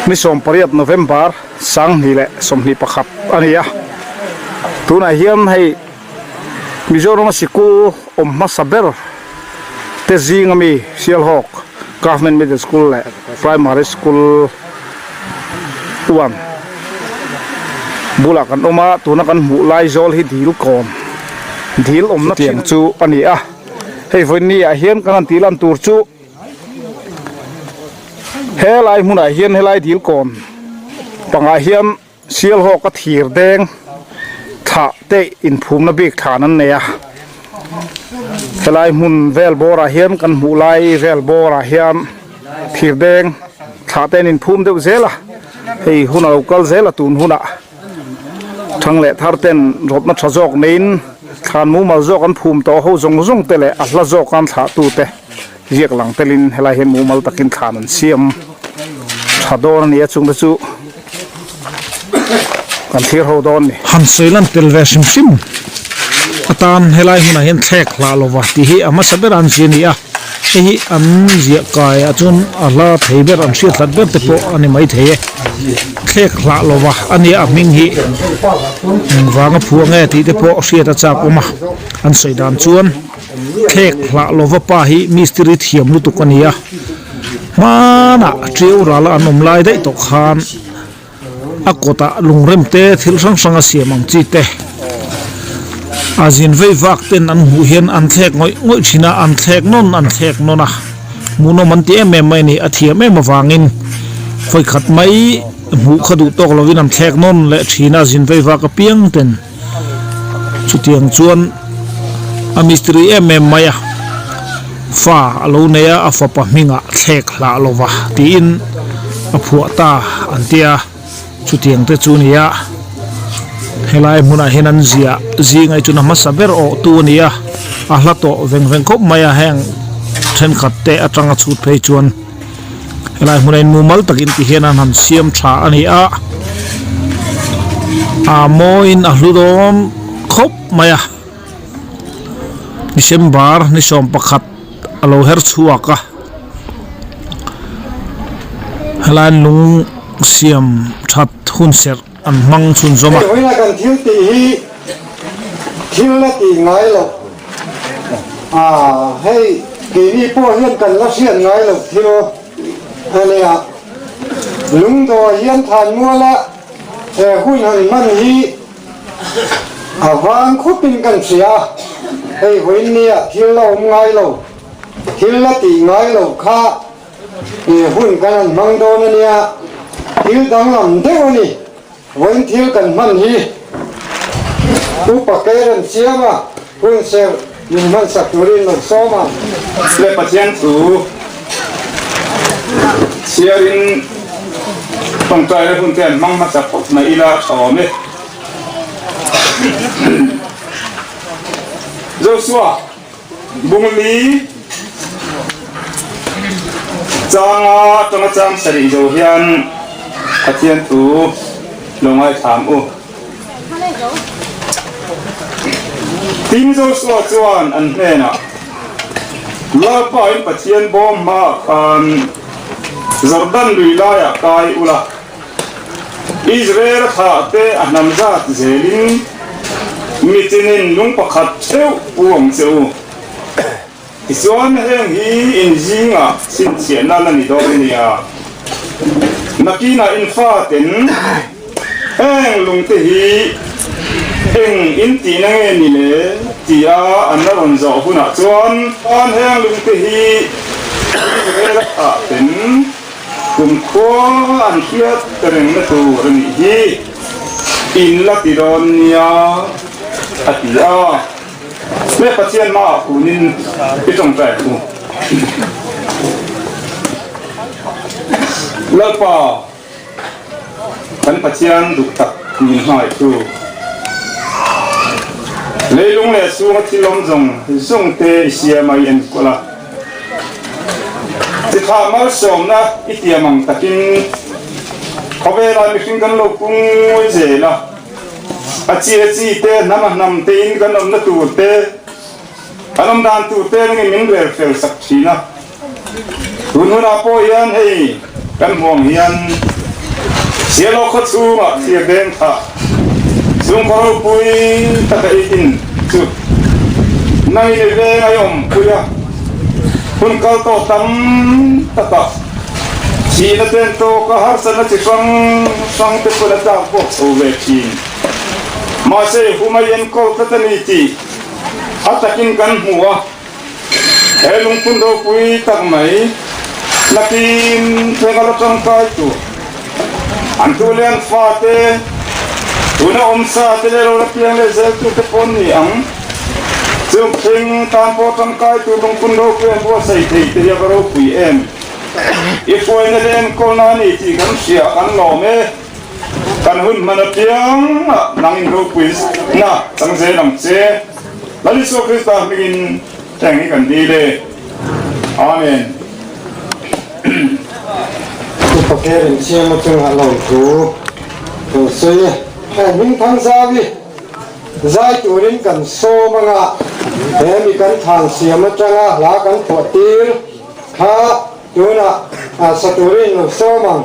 Ni 18 November 2021 a ni a, tunah hian hei Mizorama sikul awm hmasa ber te zing ami Sialhawk Government Middle School leh Primary School uan bulah kan awm a, tuna kan hmuh lai zawl hi dil kawm dil awmna tiang chu a ni a, hei vawiin ah hian kan han tih lan tur chu. Helai hmunah hian helai dil kawn pangah hian Sialhawk a thir deng thlah te inphumna bik thlan an nei a, helai hmun vel bawrah hian kan hmuh lai vel bawrah hian thir deng thlah te an inphum deuh zel a, hei hun a lo kal zel a tun hunah. Thang leh thar ten rawtna tha zawk neiin thlan mumal zawk an phum tawh ho zawng zawng te leh a hla zawk an thlah tu te ziak lang telin helai hian mumal takin thlan an siam tha dawn a ni a chung te chu kan thlir ho dawn a ni. Han sawi lan tel ve hrim hrim atan helai hunah hian thlek hlah lova tih hi a hmasa ber an zia a ni a. Hei hi an ziah kai ah chuan a hla thei ber an hriat hlat ber te pawh a ni maithei e. Thlek hlah lova a nia a hming hi engvanga phuah nge tih te pawh hriat a chak awm a. An sawi dan chuan thlek hlah lova pa hi mistiri thiam lutuk a ni a. Hmanah ṭiau rala an awm lai daih tawh khan A kawtah lungrem te thil hrang hrang a siam ang chi te a zin vei vak ten an hmuh hian an thlek ngawih ngawih thin a, an thlek nawn an thlek nawn a, hmuhnawm an ti em em mai a ni, a thiam em avangin khawi khat mai hmuh kha duh tawk lovin an thlek nawn leh thin a, zin vei vak apiang ten chutiang chuan a mistiri em em mai a, fa a lo nei a, a fapa hmingah thlek hlah lova tiin a phuah ta an ti a, chutiang te chu nia helai hmunah hian an ziah zing ai chuan a hmasa ber awh tu a ni a, a hla tawh veng veng khawp mai a heng thenkhat te atanga chhut phei chuan helai hmunah in mumal takin ti hian an han siam tha a ni a, a mawiin a hlu dawn khawp mai a. December ni 11 a lo her chhuak a helai lung siam that hun serh an hmang chhunzawm a. Hei vawiina kan thil tih hi thil la tih ngai loh a, hei keini pawh hian kan la hriat ngai loh thil a nia. Lungdawh hian Thanmuala he hun han hman hi A vang khawpin kan hria a, hei vawiin nia thil la awm ngai lo, thil la tih ngai lo kha he hun kan han hmang dawn a nia, thil danglam deuh a ni, vawiin thil kan hman hi Upa Keiran siam a, hun serh min hmansak turin lo sawm a. Le Pathian thu chhiarin tawngtaina hun te an hmang hmasa phawt mai ila a tha awm e. Joshua Bungli changa tanga chang sarih zo hian Pathian thu lo ngaithlam u. Tin Joshua chuan an hnenah, Lalpa in Pathian bawm hmaah khan Jordan lui laiah kai ula, Israel a thlah te a hnam zat zelin mitinin lung pakhat theuh pu ang che u. Tichuan heng hi in zingah chhinchhiahna la ni dawn nia. Nakinah in faten heng lungte hi eng in tihna nge ni le tia an la rawn zawh hunah chuan heng lungte hi Israel a thlah ten Kumkhua an hriat rengna tur a nih hi in la ti dawn nia a ti a. He Pathian hmaah kunin i tawngtai ang u. Lalpa, kan Pathian duh tak min hmangaihtu, leilung leh chhunga thil awm zawng zawng te i siam a i enkawl a. Chithah malsawmna i tiam ang takin khawvelah mihring kan lo pung ngawi zel a, a chi a chi te, hnam a hnam tein kan awmna tur te, kan awm dan tur te nangin min rel fel sak thin a. Tun hunah pawh hian hei kan hmuang hian. Sialawk khaw chhungah thlir deng thah chhungkaw ropui taka i din chu nangin i veng a i awmpui a, hun kal tawh tam takah thihna ten tawka harsatna chi hrang hrang te pawn a tlak bawk chho ve thin. Mahse i hum a i enkawl tlat a ni tih a takin kan hmu a. He lungphun ropui tak mai nakin thleng a la tangkai tur an tu leh an fate tuna awm sa te leh lo la piang leh zel tur te pawh an ni ang. Chung thleng tan pawh tangkai tur lungphun ropui an buatsaih thei te hi a va ropui em. I hruaina leh enkawlna a ni tih kan hria kan lawm e. Kan hun hman apiang ah nang in ropui na chang zel ang che. Lal Isua Krista hmingin heng hi kan dil e. Amen. Upa Karen Chiama chungah lawmthu kan sawi e. Heng hmingthang zau hi zai turin kan sawm anga he mi kan thlan siam atanga hla kan phuah tir kha tunah sa turin lo sawm ang.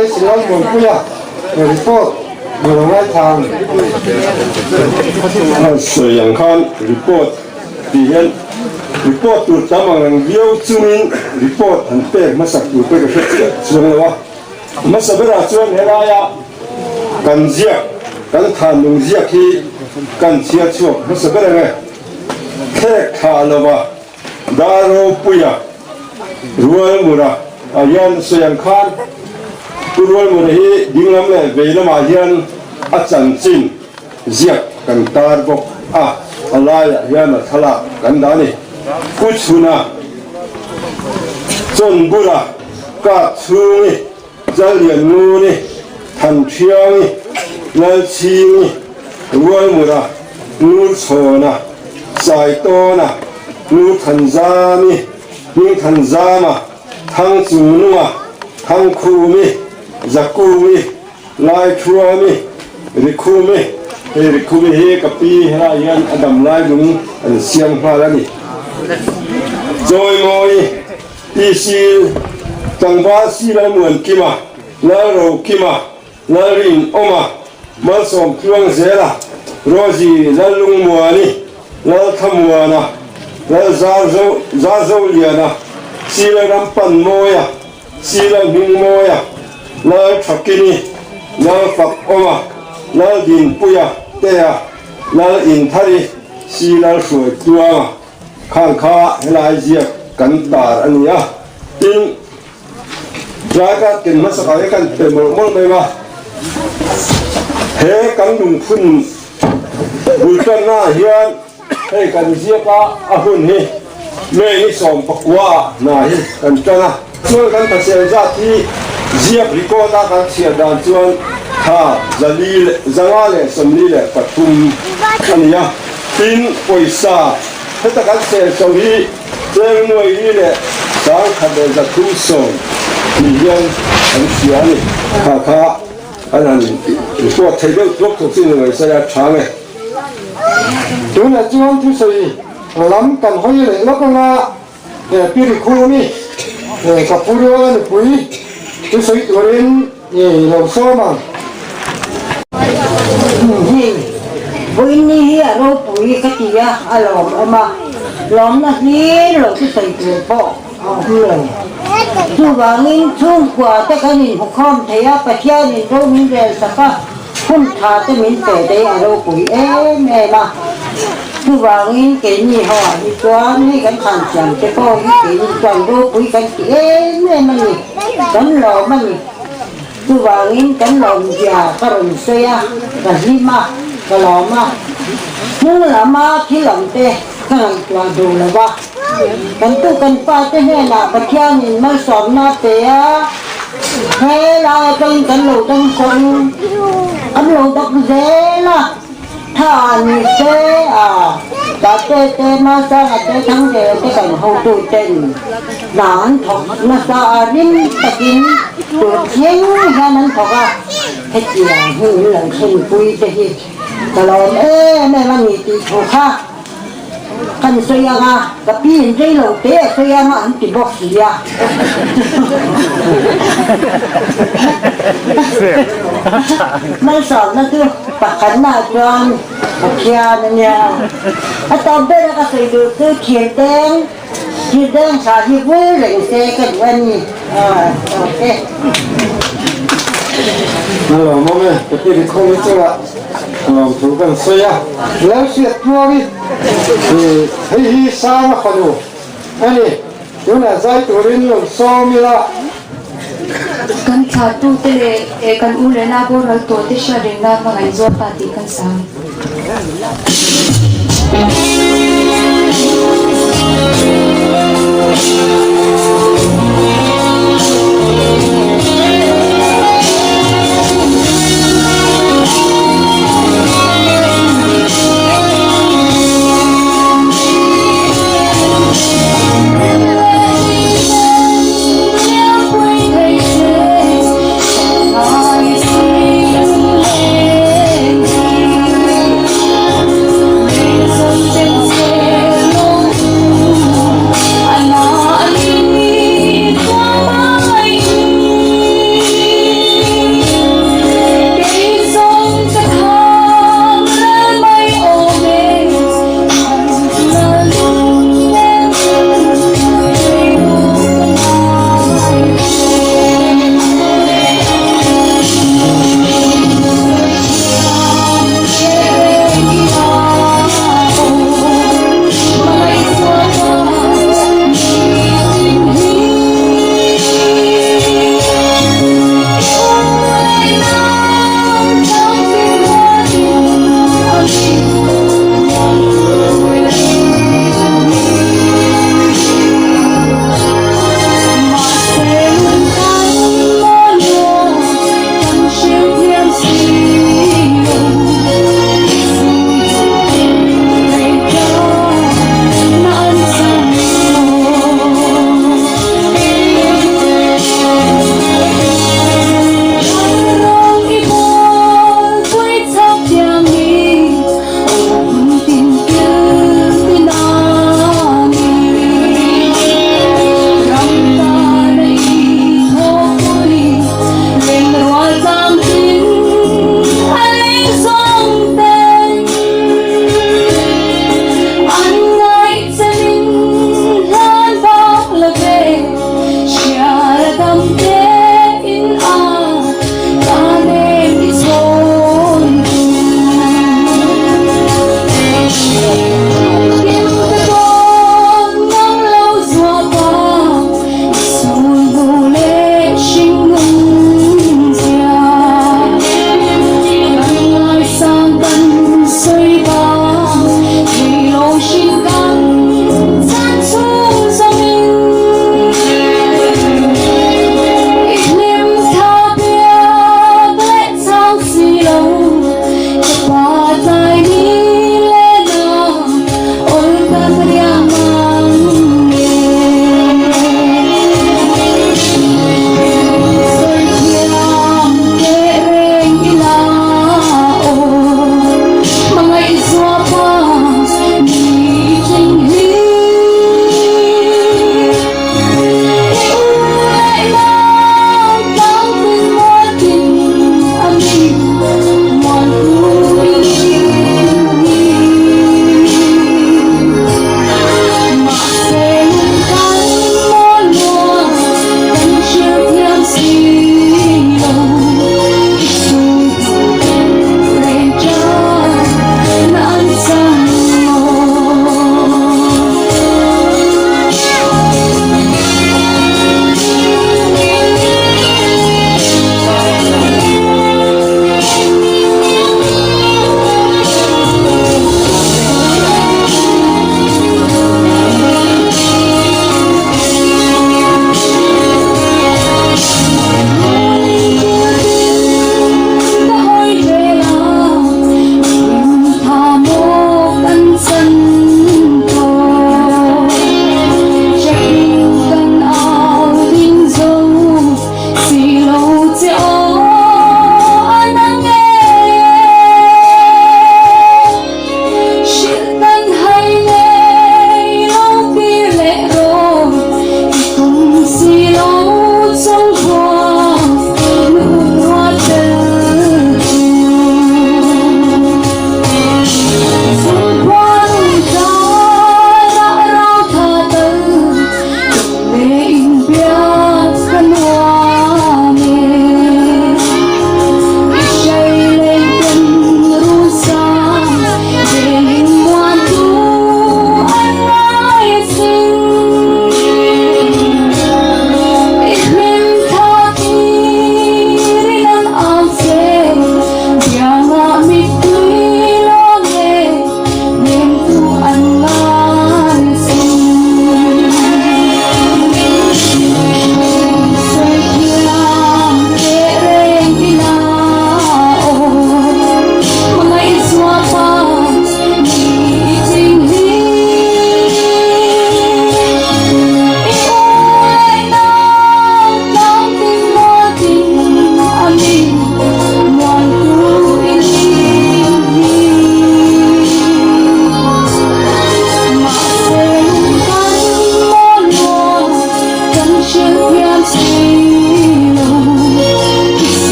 KC Lalmuanpuia report i lo ngaithla ang. A sawi ang khan report tih hian report tur tam ang reng viau chungin report an pek hmasak tur te ka hre chiah chuang lo a. Hmasa berah chuan helaia kan ziak, kan than nung ziak hi kan chhiar chhuak hmasa ber ang e. Thlek thlah lova Dar ropuia Rualmura ah hian sawi ang khan Pu Rualmura hi dinglam leh vei lamah hian a chanchin ziak kan tar bawk a, a laiah hian a thlalak kan dah a ni. Pu Chhuna Chawnbula Kap Chhungi Challiannguni, Thanṭhiangi, Lalchhingi, Rualmura, Ngurchhawna, Saitawna, Ngurthanzami, Hmingthanzama, Thangchungnunga, Thangkhumi, Zakungi, Laithuami, Rikhumi, hei Rikhumi hi ka pi helai hian a dam lai lung an siam nghal a ni. Chawimawi. PC, Tlangval Silalmuan Kima, Lalro Kima, Lalrin Awma, Malsawm Tluang Zela, Rosie Lallungmuani, Lalthamuana, Lalzarzo Zarzoliana, Silarampanmawia, Silalhmingmawia, Lalthakini, Lalfakawma, Laldinpuia Tea, Lalinthari, Silalhruaitluanga. Khang kha helai ziak kan tar a ni a, tin tlai ka ken hmasa kha hi kan pe mawlh mawlh mai a, he kan lungphun bul tanna ah hian hei kan ziak a, a hun hi May ni 19 ah hna hi kan tan a, chuan kan thasel zat hi ziak record a kan chhiar dan chuan tha 143 a ni a. Tin, pawisa heta kan sel cho hi cheng nuai li leh 1330 ni hian an hria a ni. Kha kha an han report thei deuh tluak tawh chu ni mai se a tha nge. Tunah chuan thusawi lam kan hawi leh lawk anga Pi Rikhumi ka pu rual a nupui thusawi turin i lo sawm ang. Hei, vawiin ni hi a ropui ka ti a, a lawmawm a, lawmna hlir lo thusawi tur pawh a awm lo. Chuvangin chhungkua te kan inhmukhawm thei a, Pathianin ro min rel sak a, Hun tha te min pe te a ropui em em a, chuvangin keini ho ah hi chuan hei kan thlan thiam te pawh hi keini chuan ropui kan ti em em a ni, kan lawm a ni. Chuvangin kan lawm zia ka rawn sawi a, ka hlim a, ka lawm a, hnung lama thil awm te ka ngaihtuah duh lo va, kan tu kan pa te hnenah Pathianin malsawmna a pe a, He lai atangin kan lo dang sawn, kan lo dak zel a, tha ni se a, Tate te, Masanga te, Thangdela te kan hotu ten hna an thawk nasa a, rim takin tur thleng hian an thawk a, hetiang hi min lo thlenpui te hi ka lawm em em a ni tih thu kha. Kan sawi ang a, ka pi in rei lo te a sawi ang a an ti bawk si a. Malsawmna chu pakhatna ah chuan Pathian a nia. A tawp ber a ka sawi duh chu thirdeng, thirdeng tha hi vul reng se ka duh a ni. Tawp e. A lawmawm e, ka pi rikhawm hi chungah lawmthu kan sawi a. Lalhriat Tluangi hei hi Sanga fanu a ni, tunah zai turin lo sawm ila. Kan thlatute leh kan u leh na boral tawh te hriat reng nan hmangaih zual ta tih kan sang.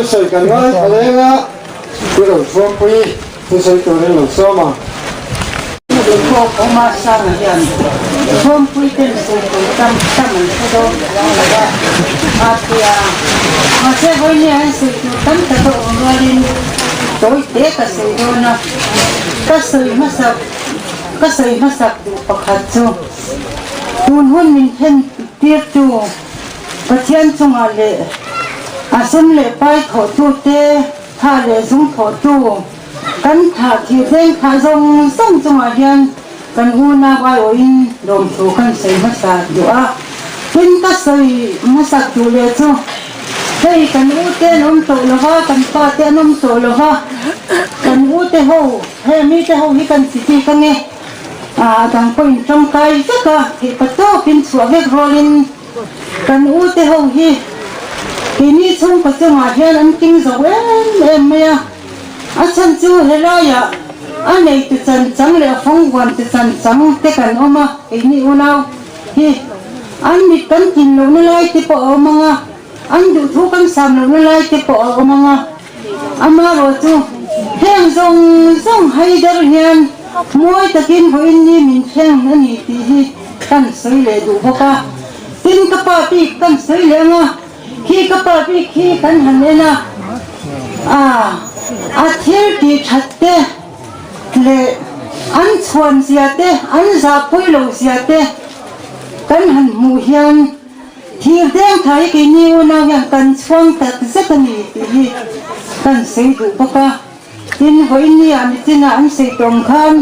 Thusawi kan ngaithla leng a, Pu Rochhuangpuii thusawi turin lo sawm ang. Thawk awm a Sanga hian Chhuangpui ten sawi tur tam tam an hre dawn chuang lo a, a ti a. Mahse vawinia hian sawi tur tam tak a awm rualin tawi te ka sawi dawn a, ka sawi hmasak ka sawi hmasak duh pakhat chu tun hun min thlen tirtu Pathian chungah leh a sum leh pai thawhtute tha leh zung thawhtu kan thlah thih veng thlah zawng zawng chungah hian kan unau aiawhin lawmthu kan sawi hmasa duh a. Tin ka sawi hmasak duh leh chu hei kan ute an awm tawh lo va, kan pate an awm tawh lo va, kan ute ho he mite ho hi kan chi bik ange a dang pawhin tangkai vek a theihpa tawkin chhuah vek rualin Kan u te ho hi keini chhungkaw chungah hian an ting zo em em mai a, a chhan chu helaiah a neitu chan chang leh a fawngvuan tu chan chang te kan awm a, keini unau hi an mit kan tlin lohna lai te pawh a awm ang a, an duhthu kan sam lohna lai te pawh a awm ang a, amaherawh chu heng zawng zawng haider hian mawi takin vawiin ni min thleng a ni tih hi Kan sawi leh duh bawk a, tin ka pa bik kan sawi leh ang a, khi ka pa bik khi kan han en a, ah a thil tih that te leh an chhuan zia te, an zahpui lo zia te kan han hmuh hian thir deng tha hi keini unau hian kan chhuang tak zet a ni tih hi kan sawi duh bawk a. Tin, vawiin ah mitin ah an sei tawng khan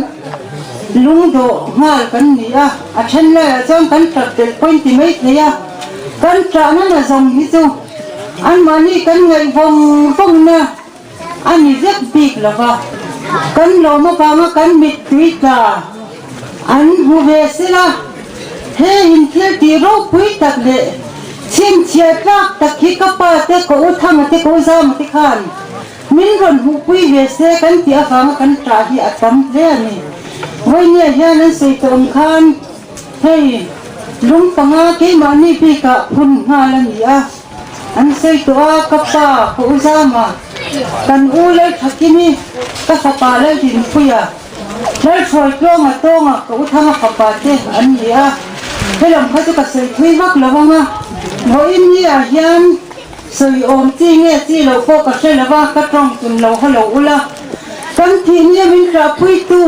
lungdawh nghal kan ni a, a then laiah chuan kan tap belh pawhin ti mai thei a, kan tahna na zawng hi chu anmahni kan ngaih vawng vawngna a ni vek bik lo va, kan lawm avanga kan mittui tla an hmu ve sela, he inthil tih ropui tak leh chhinchhiah tlak tak hi ka pa te, ka u Thanga te, ka u Zama te khan Min rawn hmuhpui ve se kan tih avanga kan ṭah hi a tam hle a ni. Vawinia hian an sawi tawh ang khan hei lung panga keimahni bikah phun nghal a ni a, an sawi tawh a, ka pa ka u Zama, kan u Lalthakimi, ka fapa Laldinpuia, Lalhruaitluanga tawnga ka u Thanga fapa te an ni a, helam kha chu ka sawi thui vak lo ang a, vawiin ni ah hian Sawi awm chi nge chi lo pawh ka hre lo va, ka tawng tun lo haw lo ula. Kan thih nia min hrahpuitu,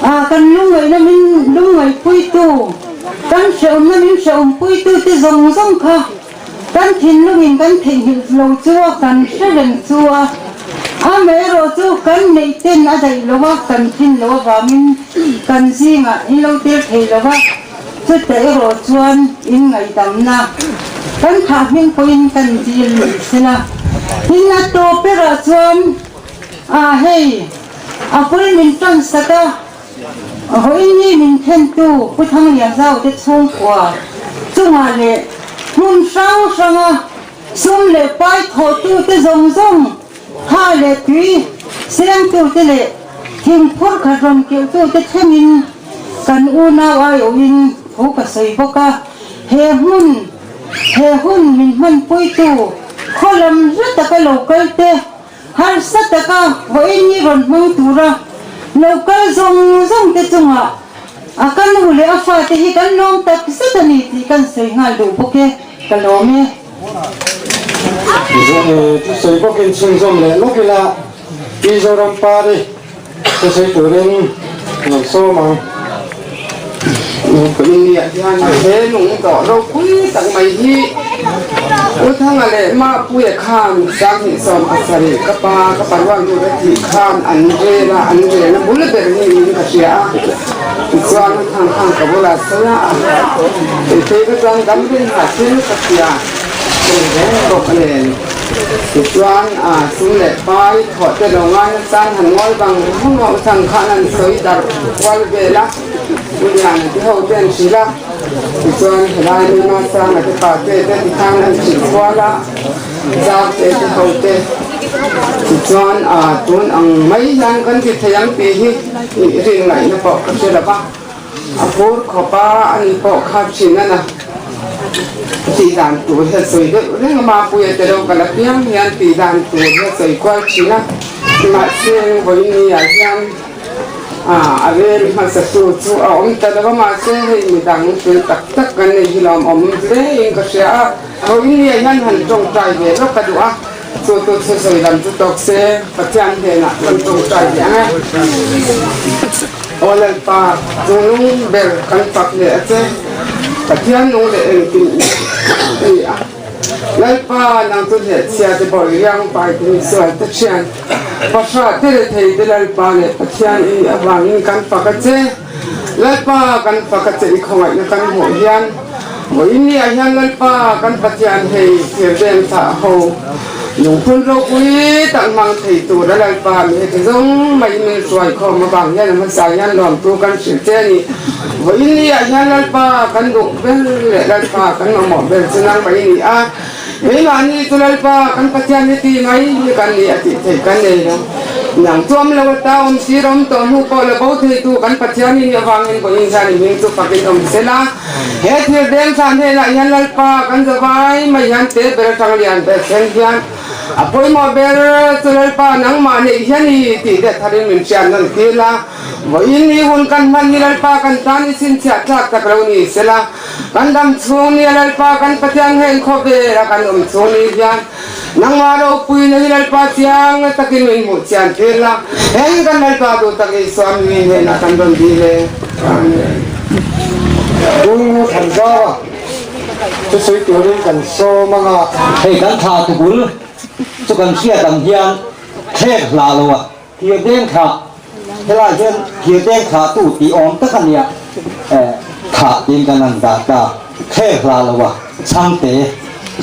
ah kan lungngaihna min lungngaihpuitu, kan hrehawmna min hrehawmpuitu te zawng zawng kha kan thinlungin kan theihnghilh lo chu a, kan hre reng chu a. Amaherawh chu kan neih ten a daih lo a, kan thin lo avangin kan zingah in lo tel thei lo va. Chutah erawh chuan in ngaihdamna kan thah hming pawhin kan dil ni sela. Tin a tawp berah chuan ah hei a bul min tan sak a, vawiin hi min thentu Pu Thanglianzau te chhungkua chungah leh hmun hrang hranga sum leh pai thawhtute zawng zawng tha leh tui sengtute leh thingphur khat rawn keuhtute thlengin Kan unau aiawhin thu ka sawi bawk a, he hmun, he hun min hmanpuitu khaw lam hla taka lo kal te, harsa taka vawiin hi rawn hmang tura lo kal zawng zawng te chungah a ka nu leh a fate hi kan lawm tak zet a ni tih kan sawi nghal duh bawk e, ka lawm e. Thusawi bawkin chhunzawm leh lawk ila, Mizoram Party Thusawi turin lo sawm ang. Inniah hian he lung dawh ropui tak mai hi U Thanga leh Mapuia khan 2017 ka pa ka pa rual lut a tih khan an rel a, an relna bul ber niin ka hria a. Tichuan U Thang khan ka bulah sawi a, Keifei ka chuan dam rin hah thil ka hria tum reng bawk a nen. Tichuan sum leh pai thawh te lo ngai nasa an han ngawi vang vang a, u Thang khan an sawi darh kual vel a, u Liana te ho te an hrilh a, tichuan helai nuna Sanga te pa te te tikhan an hrilh kual a, Zau te te ho te, tichuan tun ang mai hian kan ti thei ang tih hi rin ngaihna pawh ka hre lo va, a phur khawp a, ani pawh kha thin a na. Tih dan tur hi a sawi deuh reng a, Mapuia te lo kal apiang hian tih dan tur hi a sawi kual thin a, mahse vawiin ah hian a rel hmasa tu chu a awm ta lo a, mahse hei midang tul tak tak kan nei hi lawmawm hle in ka hria a, vawiin ah hian han tawngtai ve lawk ka duh a. Chu tu thusawi lam chu tawk se, Pathian hnenah kan tawngtai ve ang e. Aw Lalpa, chungnung ber kan fak leh a che, Pathian nung leh engkim i ni a. Lalpa, nang chu hnehchhia te bawih riang pai te misual te thian, pahra te rethei te Lalpa leh Pathian i nih avangin kan fak a che. Lalpa, kan fak a che i khawngaihna kan hmuh hian. Vawiin ni ah hian Lalpa kan Pathian hei thirden thlah ho lungphun ropui tak hmang thei tur a Lalpa mi heti zawng mai min hruai khawm avang hian a hmasa hian lawmtu kan hrilh che a ni. Vawiin ni ah hian Lalpa kan duh ber leh Lalpa kan mamawh ber chu nang mai ni a, keimahni chu Lalpa kan Pathian heti mai hi kan ni a tih theih kan nei lo. Nang chu awm lo ata awm sir awm tawh hnu pawh la bo theitu kan Pathian i nih avangin vawiin hian i hming chu fakin awm sela. He thil deng thlan hnenah hian Lalpa kan za vai mai hian te ber atang lian ber thleng hian a pawimawh ber chu Lalpa nangmah neih hian i tih te tharin min hriat nawn tir la. Vawiin ni hun kan hman ni Lalpa kan tan i chhinchhiah tlak tak lo ni sela, kan dam chhung nia Lalpa kan Pathian heng khawvela kan awm chhung ni hian nangmah ropuina hi Lalpa chiang takin min hmuh chian tir la. Heng kan Lalpa duh tak Isua mi hnenah kan rawn dil e. Amen. Pu Thanzara chu sawi turin kan sawm ang a. Hei kan thlah tu bul chu kan hriat ang hian thlek hlah lo a, thir deng thlah helai hian thir deng thlah tu tih awm tak a nia, thlah tiin kan han dah ta, thlek hlah lo a chhangte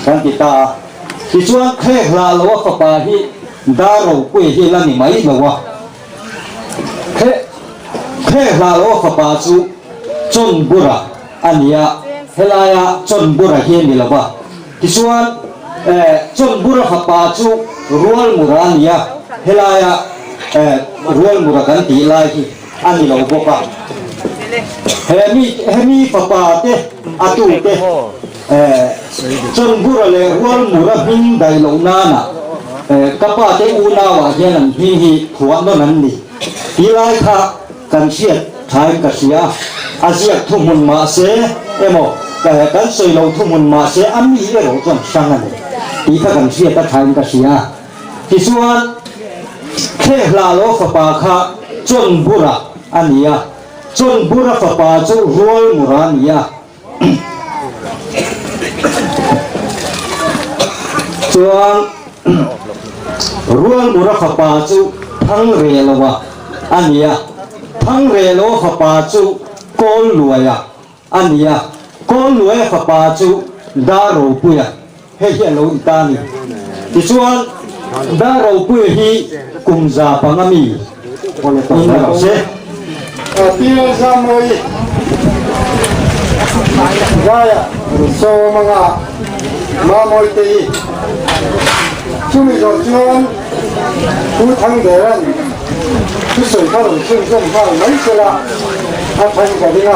kan ti ta a, tichuan thlek hlah lo a fapa hi dar ropui hi la ni mai lo a. He hla lo fapa chu Chawnbura a ni a, helaia Chawnbura hi a ni lo va. Tichuan, Chawnbura fapa chu Rualmura a ni a, helaia Rualmura kan tih lai hi a ni lo bawk a. Hemi fapa te a tute Chawnbura leh Rualmura hming daih loh nana ka pa te unauah hian an hming hi phuah nawn an ni. Ti lai kha kan hriat thain ka hria a, a ziak thuhmun mah se emaw kan sawi lo thuhmun mah se a mi erawh chuan hrang a ni tih kha kan hriat a thain ka hria a. Tichuan, Thlehhla lo fapa kha Chawnbura a ni a, Chawnbura fapa chu Rualmura a ni a. Chuan Rualmura fapa chu Thangreloa a ni a, Thangreloa fapa chu Kawlluaia a ni a, Kawlluaia fapa chu Darropuia, hei hi a lo ni ta a ni. Tichuan Darropuia hi kum 500 mi in a lo se. Pi Lalzamawii Zaia Sawmanga Mamawitei chumi zawh chuan Pu Thangdera'n thusawi kha rawn chhunzawm nghal mai sela a than ka ring a.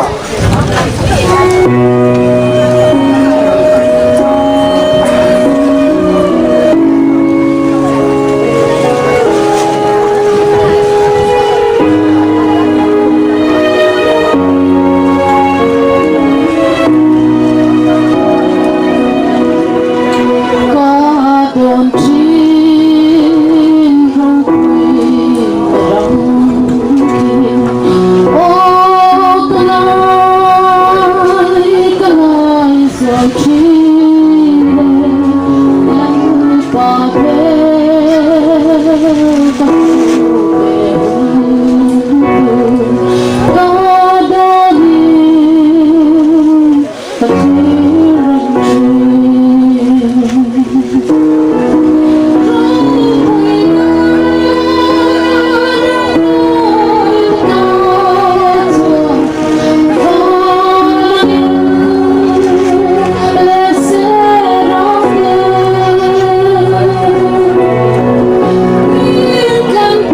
Ka dawn thin ropui ka ram thin aw ka lai ka lai zual thin e Lalpa hmel ka hmu ve hun tur ka dawnin ka thlir reng thin.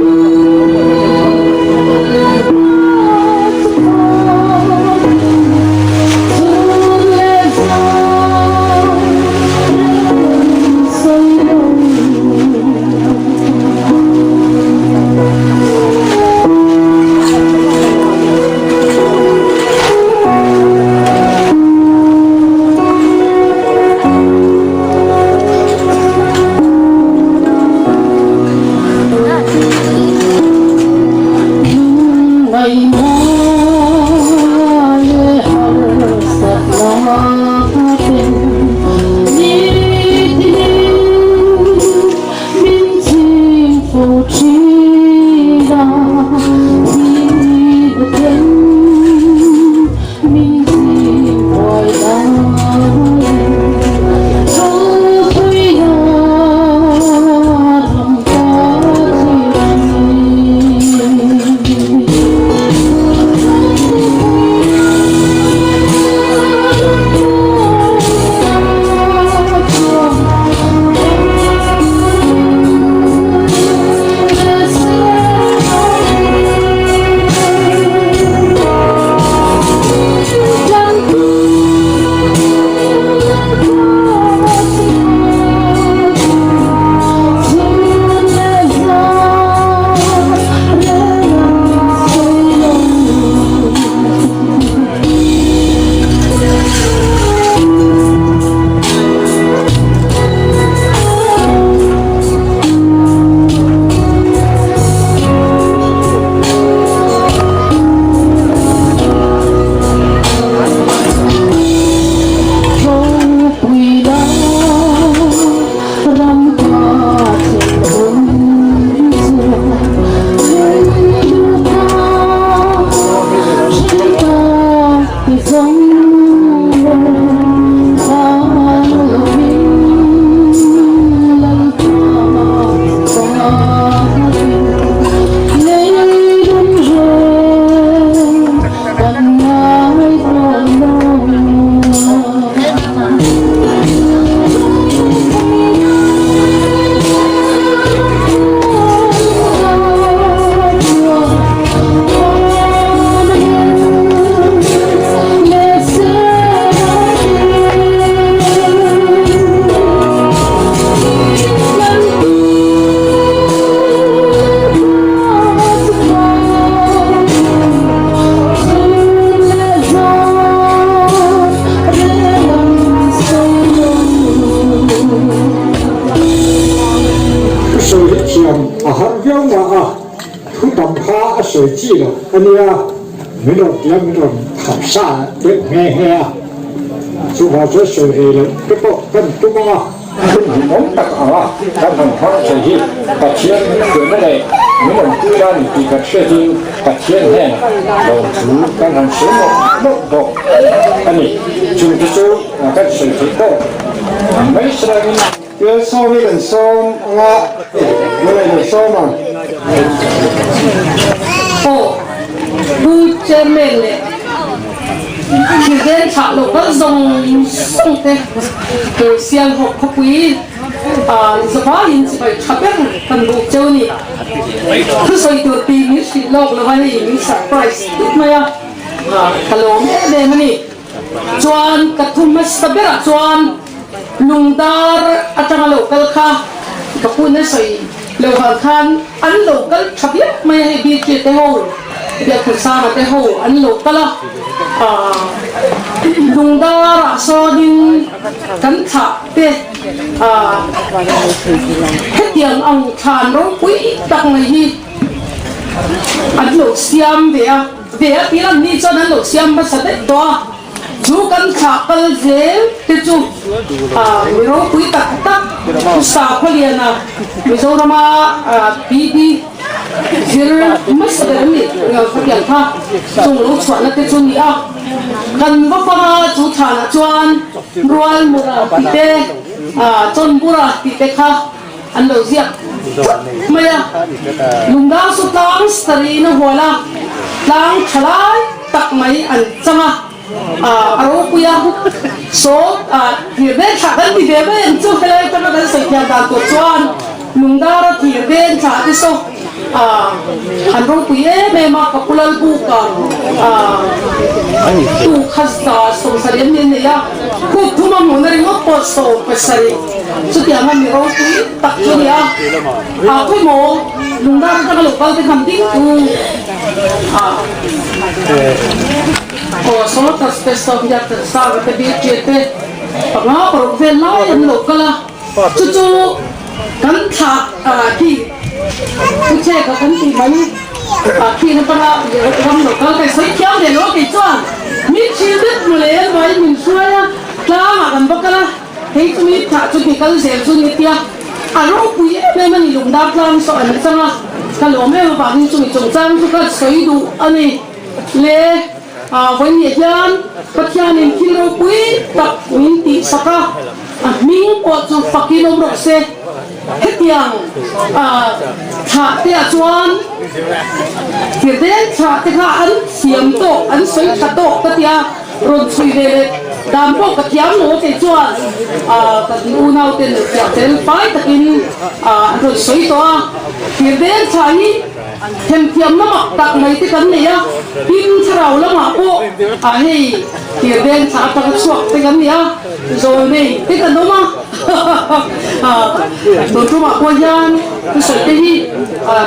Sawi hi thiam a har viau na a, thu tam kha a sawi chi lo a nia, min rawn tia min rawn khap sa deuh nghe nghe a, chuvang chuan sawi rei loh te pawh kan tum ang a. Hun hlimawm tak anga kan han hmang thei hi Pathian min hriatna leh min awmpui la ni tih kan hriatin Pathian hnenah lawmthu kan han sawi mawlh mawlh bawk a ni. Chungte chu kan sawi theih tawk mai sangin. Pial sawm hi kan sawm anga nge kan sawm ang? Aw, Pu Chairman leh Thilden thlah loh kal zawng zawng te tur Sialhawk khawpui zavaiin chibai tha ber kan buk cheu a ni. Thusawi tur tih min hrilh lawk lo a hei min surprise tut mai a, ka lawm em em a ni. Chuan ka thu hmasa berah chuan lungdar atanga lo kal kha ka pu in a sawi lo vang khan an lo kal tha viau mai a, hei Bialchia te ho, Bialthansanga te ho an lo kal a, lungdarah sawnin kan thlah te hetiang ang thlan ropui tak mai hi an lo siam ve a. Ve a tir an nih chuan an lo siam hmasa daih tawh a, chu kan thlah kal zel te chu mi ropui tak tak Usa Khawliana Mizorama PB zir hmasa ber an nih khatiang kha chung lo chhuahna te chu ni a, kan va fang a chu chhanah chuan Rualmura tih te Chawnbura tih te kha An lo ziak thut mai a, Lungdang chu tlang sarih in a hual a, tlang tha lai tak mai an chang a, a ropui a, saw thir den thlah kan ti ve mai ang chu, helai atanga kan sawi thiam dan tur chuan Lungdara thir den thlah te saw an ropui em em a, ka pu Lalbuka tu kha 70 an ni a, khup thum a hmuhna ringawt pawh 70. Chutianga mi ropui tak chu nia, a pawimawh lungdar atanga lo kal te khan ding tu a aw Sawtas te Sawmhiat te Sara te Bialṭia te panga paruk vel lai an lo kal a, chu chu kan thlah khi Thuchheka kan tih mai khi atanga ram lo kal te sawi thiam ve lo a kei chuan min thil vek mawle mai min hruai a tlangah kan va kal a. Hei chu mi thah chu ti kal zel chu ni tia a ropui em em a ni lungdar tlang saw an chang a, ka lawm em avangin chumi chungchang chu ka sawi duh a ni le. Vawiin hian Pathianin thil ropui tak min tihsak a, a hming pawh chu fakin awm rawh se. Hetiang thlah te ah chuan thirden thlah te kha an thiam tawk, an sawi tha tawk ka tia. Rawn chhui ve leh dan pawh ka thiam lo a kei chuan kan unau ten fiah fel fai takin an rawn sawi tawh a, Tirden thla hi themthiam na mak tak mai te kan nei a, tin thlarau lamah pawh hei Tirden thla atanga chhuak te kan ni a, zawi nei te kan awm a, tun tumah pawh hian thusawi te hi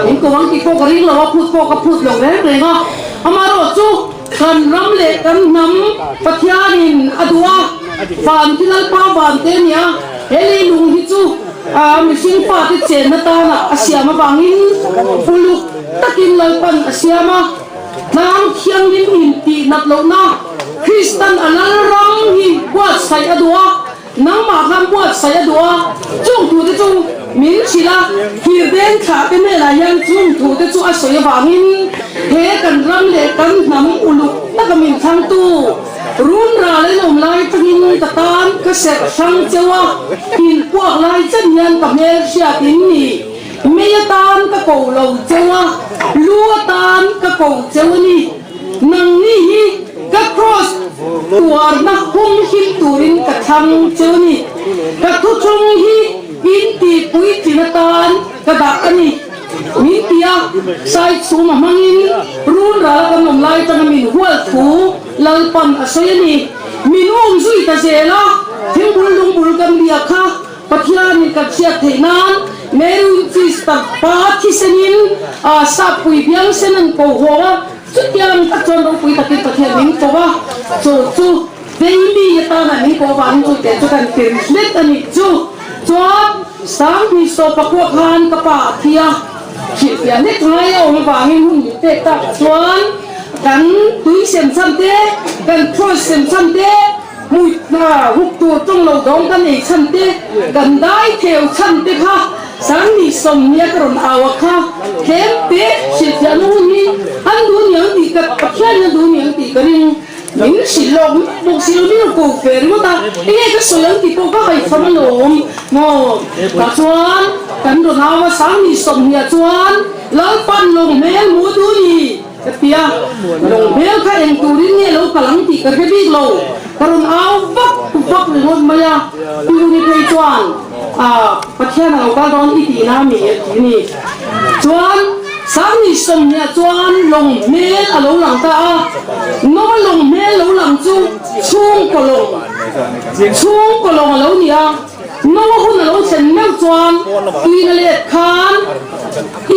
min ko ang tih pawh ka ring lo a, phut pawh ka phut lo reng reng a, amaherawhchu. Kan ram leh kan hnam Pathianin a duh a, van khi Lalpa van te a ni a, he leilung hi chu mihring fate chenna tana a siam avangin uluk takin Lalpan a siam a, tlang thianghlim intihnat lohna Kristan a Lalram hi buatsaih a duh a. Nangmah khan buatsaih a duh a, chung thute chu min hrilh a, thir deng thlah te hnenah hian chung thute chu a sawi avangin he kan ram leh kan hnam uluk taka min thlangtu run ral an awm lai tangin ka tan ka serh hrang cheu a, inpuak lai chen hian ka hmel hriat in ni. Mei atan ka ko lo cheu a, lu atan ka ko cheu a ni. Nangni hi ka kraws tuarna hum him turin ka thlang cheu a ni. Ka thuchung hi in tihpuitlin atan ka dah a ni. Min ti a, sai chhum a hmangin run ral a kan awm lai atanga min hual thu Lalpan a sawi a ni. Min um zui ta zel a, thingbul lungbul kan bia kha Pathianin kan hriat theih nan Mary Winchester pa thisenin Sappui biangsen an ko haw a, chutiang tak chuan ropui takin Pathian min ko a, chu chu Daily atana min ko avangin chu te chu kan tir hlet a nih chu. Chuan Sanghnih saw pakua khan ka pa a thi a, hrilhfiah hlek ngai a awm avangin hun min pek takah chuan kan tui sem chhan te, kan cross sem chhan te, Hmui hna huk tur tawng lo dawng kan ei chhan te, kan dai theu chhan te kha Sangni sawmnia ka rawn au a kha tlem te hrilhfiahna hun hi an duh niang tih ka Pathianin a duh niang tih ka ring. Min hrilh lawk miah bawk si lo, min rawn ko ve ringawt a, enge ka sawi ang tih pawh ka haihchham alawm maw. Tah chuan kan rawn au a, Sangni sawmnia chuan Lalpan lawng hmel hmu duh ni. Ka ti a, lawng hmel kha eng turin nge lo kal ang tih ka hre bik lo, ka rawn au vak vak ringawt mai a, Pi Uni phei chuan ah Pathian a lo kal dawn i tihna mi a ti ni. Chuan Sangni sawmhniah chuan lawng hmel a lo lang ta a, Noa lawng hmel lo lang chu chhungkaw lawng, chhungkaw lawng a lo ni a. Noa hun a lo thlen meuh chuan tuina let khan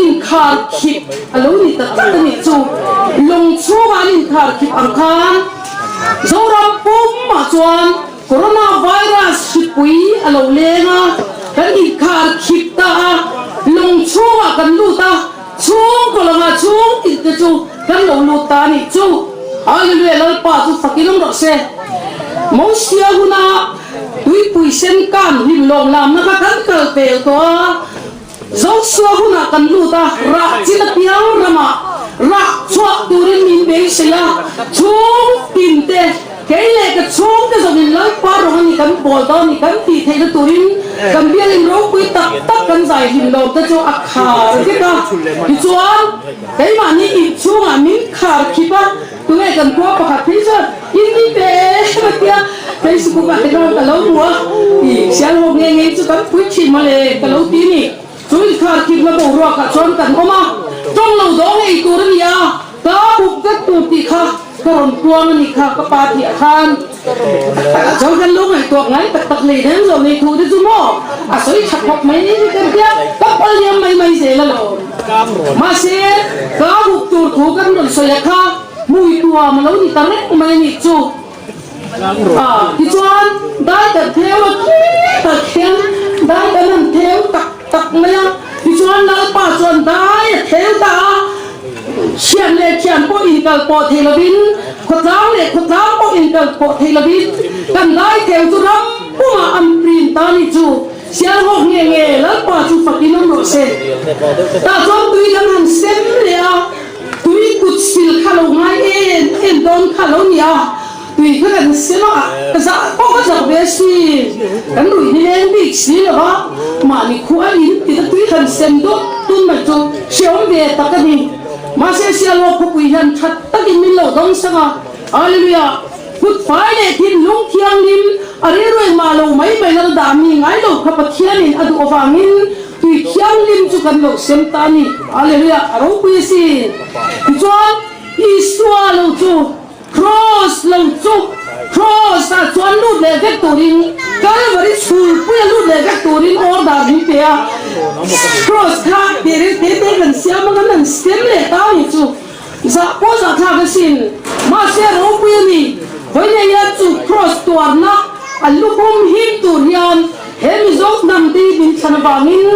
inkhar khip a lo ni ta tlat a nih chu. Lawng chhungah an inkhar khip ang khan Zoram pumah chuan Corona virus hripui a lo leng a, kan inkhar khip ta a, lawng chhungah kan lut a, chhungkaw lawngah chhung tih te chu kan lo lut ta a nih chu. Hallelujah Lalpa chu fakin awm rawh se. Mosia huna Tuipui sen kan hlim lawm lamna kha kan kal pel tawh a, Joshua hunah kan lut a, rah chin apiang ramah rah chhuah turin min beisei a, chhung tin te, kei leh ka chhung te zawngin Lalpa rawng a ni kan bawl dawn ni kan tih theihna turin kan bialin ropui tak tak kan zai hlim lawm te chu a khar vek a, tichuan keimahni inchhungah min khar khip a. Tunge kan khua pakhat phei chuan in ni ve em a tia Facebook ah te khan ka lo hmu a, i sial ho nge nge chu kan pui thin mawle ka lo ti ni. Chu inkhar khipna boruak ah chuan kan awm a, tawng lo dawng ei tur a ni a, ka buk vek tur tih kha ka rawn puang a nih kha ka pa tih ah khan chuan kan lo ngaihtuah ngai tak tak hlei reng lo nei thu te chu maw a sawi tha khawp mai ni kan tia ka pal liam mai mai zel alawm. Mahse, ka hup tur thu kan rawn sawi a kha hmui tuam a lo ni ta reng mai a nih chu. Tichuan, dai kan theu a khitah khian dai kan han theu tak tak mai a. Tichuan, Lalpa chuan dai a theu ta a, thian leh thian pawh inkal pawh thei lovin, khawtlang leh khawtlang pawh inkal pawh thei lovin kan dai theu chu ram pumah an prin ta a nih chu. Sialhawk nge nge Lalpa chu fakin awm rawh se. Tah chuan tui kan han sem leh a, tui kut sil kha lo ngai em em dawn kha lo ni a, tui kha kan sem a, ka zah pawh ka zak ve si, kan ruih ni leng bik si lo va, mahni khua in ti ta tui han sem dawt tun mai chu hreawm ve tak a ni. Mahse Sialhawk khawpui hian that takin min lo dawng sang a, Hallelujah! Kut fai leh thinlung thianghlim a rilru engmah lo mai mai lal dah mi ngai lo kha Pathianin a duh avangin tui thianghlim chu kan lo sem ta a ni. Hallelujah! A ropui asin. Tichuan, Isua lo chu, Kraws lo chu, Kraws ah chuan lut leh vek turin, Kalvari chhulpuia lut leh vek turin order min pe a. Kraws kha tih reng te te kan siam a, kan han sem leh ta a ni chu. Zah pawh zah thlak asin. Mahse ropui a ni. Vawiin hian chu Kraws tuarna a lukhum him tur hian he Mizo hnam te hi min thlan avangin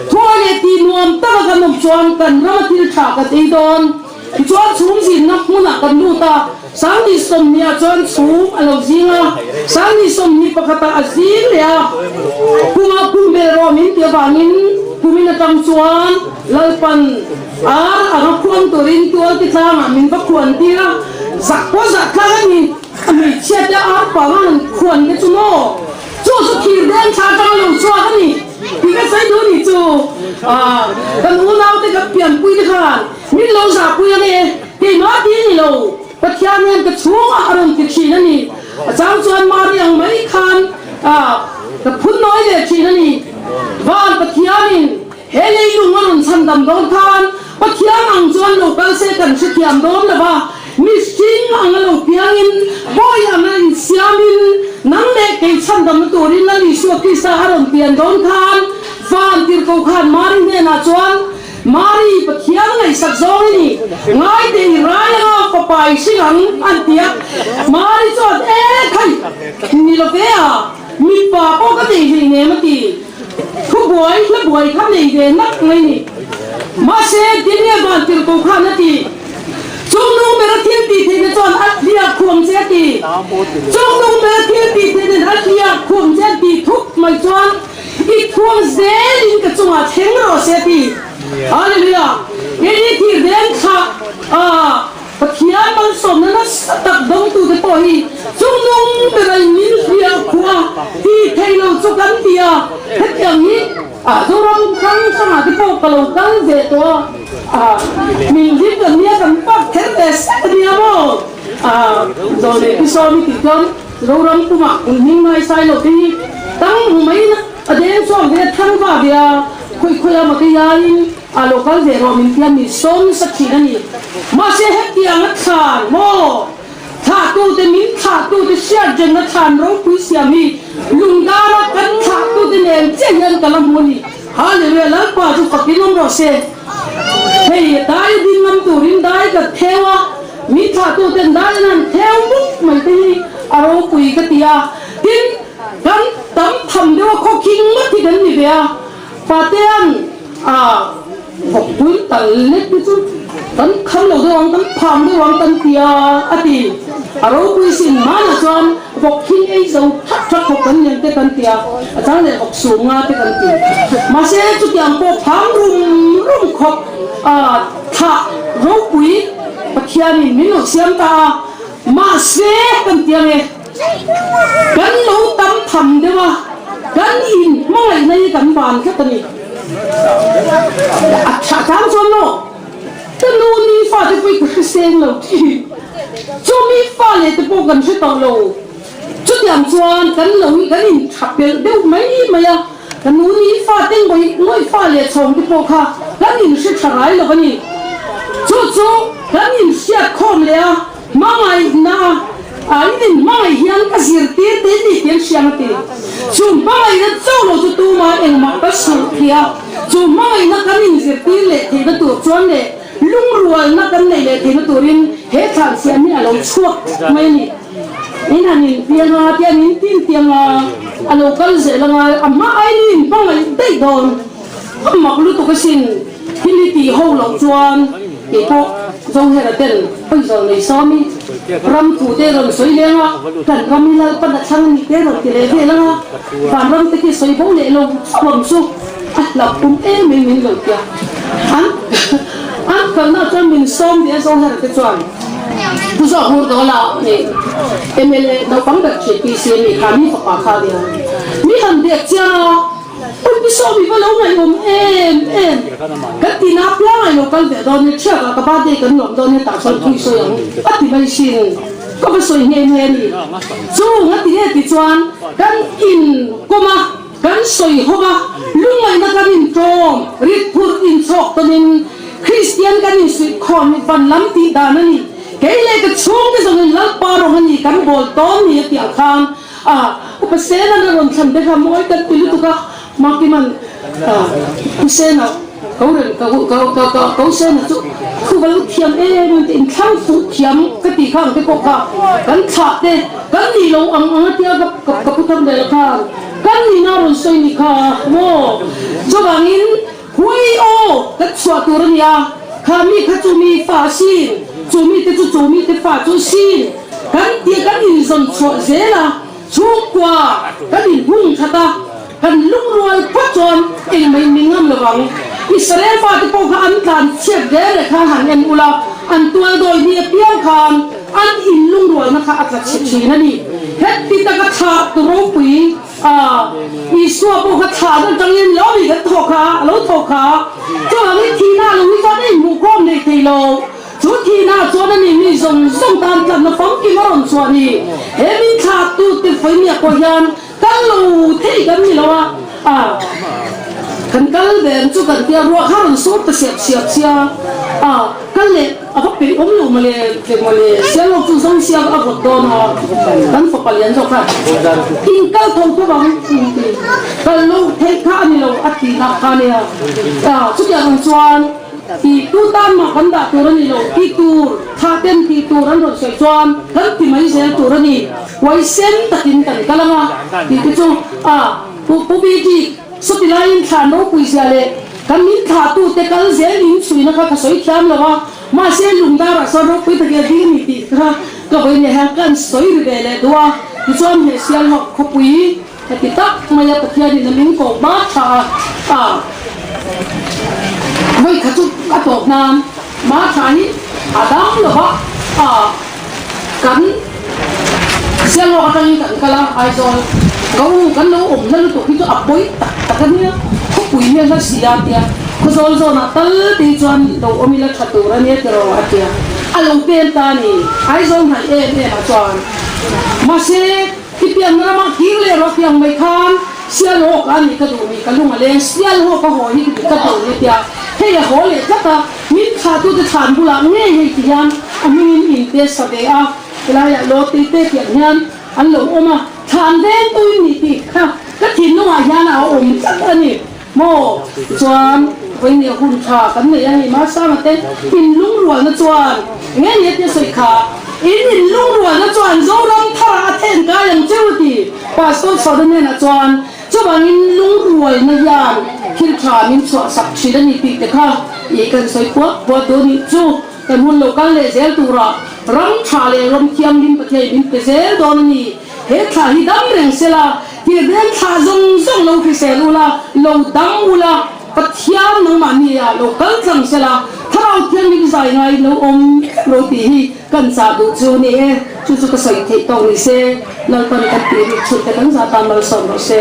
thuai leh tih nuam taka kan awm chuan kan rama thil tha kan ei dawn. Tichuan chhum zinna hmunah kan lut a, Sangni sawmhnih ah chuan chhum a lo zing a, Sangni 21 ah a zing leh a, kumah kum bel rawh min tih avangin kumin atang chuan Lalpan ar anga khuang turin tualte tlangah min va khuan tir a, zah pawh zah tlak a ni, a hmeichhia te ar panga han khuan te chu maw? Chu chu thir deng thla atanga lo chhuak a ni. Ti ka sawi duh nih chu kan unaute kan pianpui te khan min lo zahpui ang e, keimah ti ni lo, Pathian hian ka chhungah a rawn ti thin a ni. A chang chuan Mari ang mai khan ka phun nawi ve thin a ni. Van Pathianin he leilung a rawn chhandam dawn khan Pathian ang chuan lo kal se kan hrethiam dawn lo va, mihring ang a lo piangin, bawi ang a insiamin, nang leh kei chhandamna turin Lal Isua Krista a rawn pian dawn khan van tirhkoh khan Mari hnenah chuan, Mari, Pathian ngaihsak zawng i ni, ngai teh i rai anga fapa i hring ang, an ti a. Mari chuan, E khai, ni lo ve a, mipa pawh ka nei hleinem, a ti. Thubuai, hlabuai kha nei ve nak mai ni. Mahse, tinge van tirhkoh khan a ti? Chungnung bera thil tih theihna chuan a hliah khuam che a ti. Chungnung bera thil tih theihna a hliah khuam che a ti thup mai chuan, I thuam zelin ka chungah thleng rawh se a ti. Hallelujah! Keini thir deng thlah a Pathian malsawmna nasa tak dawngtute pawh hi chungnung bera in min hliah khuh a ti thei lo chu kan ti a. Hetiang hi Zoram hrang hrangah te pawh ka lo kal ve tawh a, min hlim kan nia kan pak kher ve sek a nia maw? Zawh leh pi sawm i tih chuan Zoram pumah kun hming ngai sai lo te hi tang hmu mai in a deng chhuak ve a thang va ve a, khawi khawi a mate iaiin a lo kal ve rawh min tia min sawm nasa thin a ni. Mahse hetiang a thlan maw? Thlahtute min thlahtute hriatrenna thlan ropui siam hi lungdara kan thlahtute nen chiah hian ka la hmu a ni. Hallelujah Lalpa chu fakin awm rawh se. Hei dai a ding ngam turin dai ka theu a, min thlahtuten dai an han theu mup mai te hi a ropui ka ti a. Tin, kan tam tham deuh a khawkhing ngawt hi kan ni ve a. Patean a vawkpui tal lek te chu kan kham lo deuh ang, kan phang deuh ang kan ti a, a ti. A ropui sin hmanah chuan vawk khing ei zo thak thak khawp kan lian te kan ti a, a chang leh vawk sum nga te kan ti. Mahse chutiang pawh phang rum rum khawp a thlah ropui Pathianin min lo siam ta a, mahse kan ti ang e. Kan lo tam tham deuh a, kan in hmangaihna hi kan van tlat a ni. A tha tlang chuan maw? Ka nu ni fate pawh i ka hre seng lo thin. Chu mi fa leh te pawh kan hre tawh lo. Chutiang chuan kan lo kan in tha pelh deuh mai mai a, ka nu ni fate ngawih ngawih fa leh chhawng te pawh kha kan in hre tha rai lo a ni. Chu chu kan in hriat khawm leh a. Hmangaihna a in in hmangaih hian ka zirtir te ni tih an hriang a ti. Chu hmangaihna chauh lo chu tumah engmah ka sulh thei a, chu hmangaihna kan in zirtir leh theihna tur chuan leh lungrualna kan neih leh theihna turin he thlan siam hi a lo chhuak mai a ni. In han in piang a, tiang in tin tiang a, a lo kal zel ang a, a hma aiin in hmangaih daih dawn. A mak lutuk asin, thil hi tih ho loh chuan kei pawh Zohera ten hawizawl nei sawm i ram thu te rawn sawi leng a, kan ram hi Lalpan a thlang a nih te rawn ti leh vel ang a, vanram te khi sawi bo leh lo chhuam chu a hlauh pum em em in lo tia. An an kalna chuan min sawm ve a Zohera te chuan Pu Zawk Hur Dawla nih mla naupang ber thin PC a nih kha mi fapa kha a nia mi han biak chiang a, Pu Sawmi va lo ngaihawm em em. Kan tina piang ai lo kal ve dawn nia, thiak ah ka birthday kan lawm dawn nia tah chuan thu i sawi ang a ti mai sin. Ka va sawi nghe nghe a ni. Chu nga ti nge ti chuan kan in kawm a, kan sawi hawm a, lungngaihna kan in tlawm, rit phurh in chhawk tawnin Kristian kan in suih khawm hi van lam tih dan a ni. Kei leh ka chhungte zawngin Lalpa rawng a ni kan bawl tawn ni a tih ang khan A, Upa Sena'n a rawn thlan te kha mawi kan ti lutuk a, Makiman Pu Sena ko reng ka ka ka ka ko Sena chu thu va lo thiam em em te inthlang fuh thiam ka tih kha ang te pawh kha kan thlah te kan nih lo ang ang a tia ka ka ka pu tham leh la khan kan nihna a rawn sawi nih kha maw chuvangin Hui aw kan chhuah tur a nia, kha mi kha chu mi fa a sin, chu mi te chu chu mi te fa chu sin kan tia kan inzawn chhuah zel a, chhungkua kan inhung that a, kan lungrual phawt chuan engmah in min ngam lo vang. Israel fate pawh kha an tlan chhiat reng reng khan han en ula, an tual dawi ni apiang khan an inlungrualna kha a tla chhe thin a ni. Heti taka thlah tu ropui a Isua pawh kha thlah na atangin lo mi kan thawk kha a lo thawk kha. Chuvangin thihna lo hi chuan a inhmuhkhawm nei thei lo. Chu thihna chuan a ni mi zawng zawng tan tlatna famkim a rawn chhuah ni. He min thlahtute vawinia pawh hian Kal lo thei kan ni lo a, a kan kal ve ang chu kan tia ruah kha rawn sur ta siap siap sia a, kal leh a va peih awm lo mawle tlem mawle sial ho chu zo sia a vawt dawn a, kan fapa lian zawk kha in kal tho tho ang in ti kal lo theih kha a ni lo a ti nak kha nia, a chutiang ang chuan. Tih tu tan mah kan dah tur a ni lo, tih tur, thah ten tih tur an rawn sawi chuan kan ti mai zel tur a ni. Huaisen takin kan kal ang a tih te chu a Pu Pu BG sawti laiin thlan ropui zia leh kan min thlah tu te kal zel in chhuina kha ka sawi thiam lo a, mahse lungdarah chuan ropui takin a ding a ni tih kha ka vawi nia hian kan sawi ri ve leh duh a, tichuan he Sialhawk khawpui Heti tak maia Pathianin a min koh hma tha a, a vawi kha chu a tawp nan hma tha hi a dang lo va, a kan Sialhawk atangin kan kal a, Aizawl ka u kan lo awm na lutuk hi chu a pawi tak tak a nia, khawpui hi a hla si a tia, Khawzawl zawnah tal te hi chuan lo awm ila tha tur a nia tiraw a tia, a lo pem ta a ni, Aizawl hnaih em em ah chuan mahse. I pianna ramah kir leh rawh tiang mai khan sial haw ka ni ka duh ni ka lung a leng sial haw ka haw hi ka duh ni tia hei a haw leh tlat a min thlahtute thlan bulah ngei hei ti hian a hmingin in te sa ve a helaiah law tei te tiang hian an lo awm a thlan veng tuin ni tih kha ka thinlungah hian a awm tlat a ni maw tichuan vawinia hun tha kan nei a hei Masanga te inlungrualna chuan enge ni a tia sawi kha. In inlungrualna chuan Zoram tharah a then kai ang cheu a ti. Pastor Chhawna hnenah chuan, Chuvangin lungrualna hian thil tha min chhuahsak thin a ni tih te kha i kan sawi puat puat dawn nih chu. Kan hun lo kal leh zel turah ram tha leh ram thianghlim Pathian min pe zel dawn a ni. He thla hi dam reng sela, tirhbeng thla zawng zawng lo hrisel ula, lo dam ula, Pathian nangmahni ah lo kal tlang sela, Thlarau Thianghlim zai ngai lo awm lo tih hi kan chah duh chu ni e. Chu chu ka sawi theih tawk ni se, Lalpan kan tih rih chhun te kan zah tan malsawm rawh se.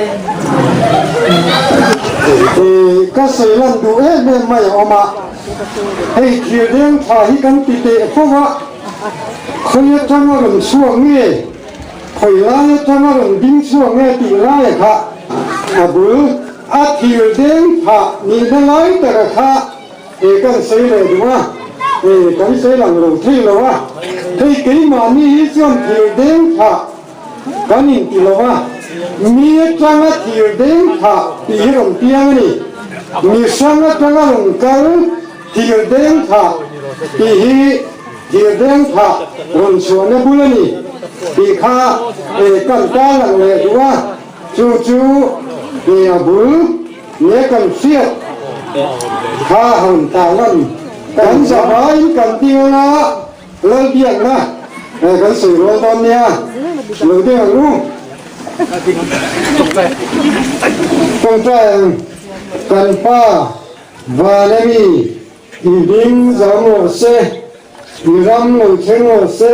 Ka sawi lan duh em em mai a awm a, hei thir deng tha hi kan ti teh fo a, khawi atanga rawn chhuak nge, khawi lai atanga rawn ding chhuak nge tih laia kha a bul. A thir deng phah nihna lai taka kha he kan sawi leh duh a, he kan sawi lang lo thei lo a, hei keimahni hi chuan thir deng phah kan inti lo a, mi atanga thir deng phah tih hi rawn piang a ni, mi hrang atanga rawn kal thir deng phah tih hi thir deng phah rawn chhuahna bul a ni tih kha he kan tarlang leh duh a. Chu chu he a bul nge kan hriat kha han ta lan kan zavaiin kan ding anga Lalbiakna kan sawi rual dawn nia lo ding ang u. Tawngtai ang kan pa van ami i ding zam rawh se. I ram lo thleng rawh se.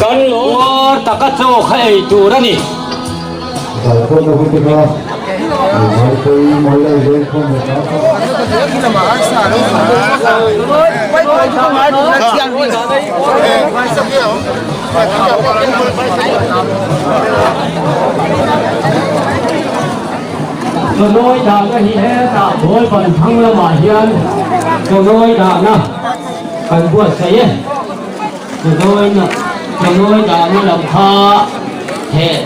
Kan uar taka chaw kha ei tur a ni. Chawnawi dahna hi hetah bawl ban thang lamah hian chawnawi dahna kan buatsaih e. Chawnawi chawnawi dahna lam kha heh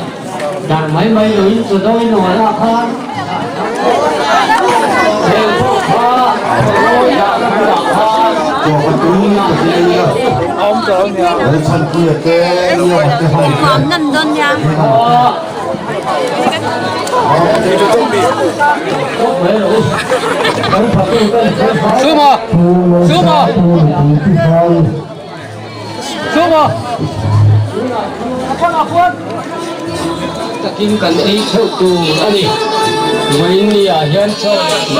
darh mai mai loin chawnawi nawlah khan heng pawh kha chawnawi dahna bulah khan tunah hian Takin kan ei theuh tur a ni. Vawiin ah hian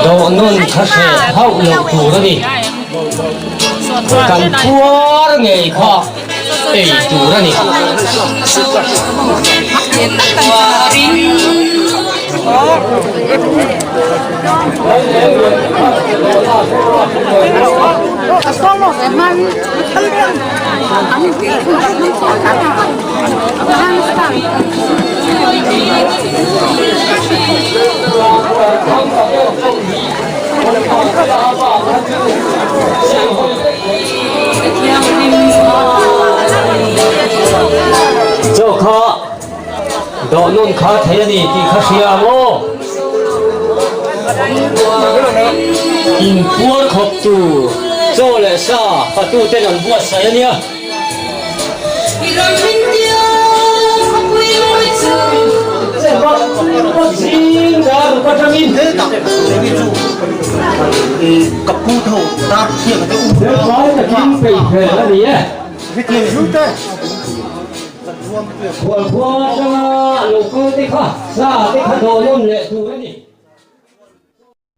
dawhnawn kha hreh hauh loh tur a ni. Kan phuar ngei kha. ei tur a ni. Chaw kha dawh nun kha thei a ni tih kha hria ang aw. Inpuar khawp tur chaw leh sa fatu ten an buatsaih a nia. Khualkhua atanga lo kal te kha sa te kha dawh nawn leh tur a ni.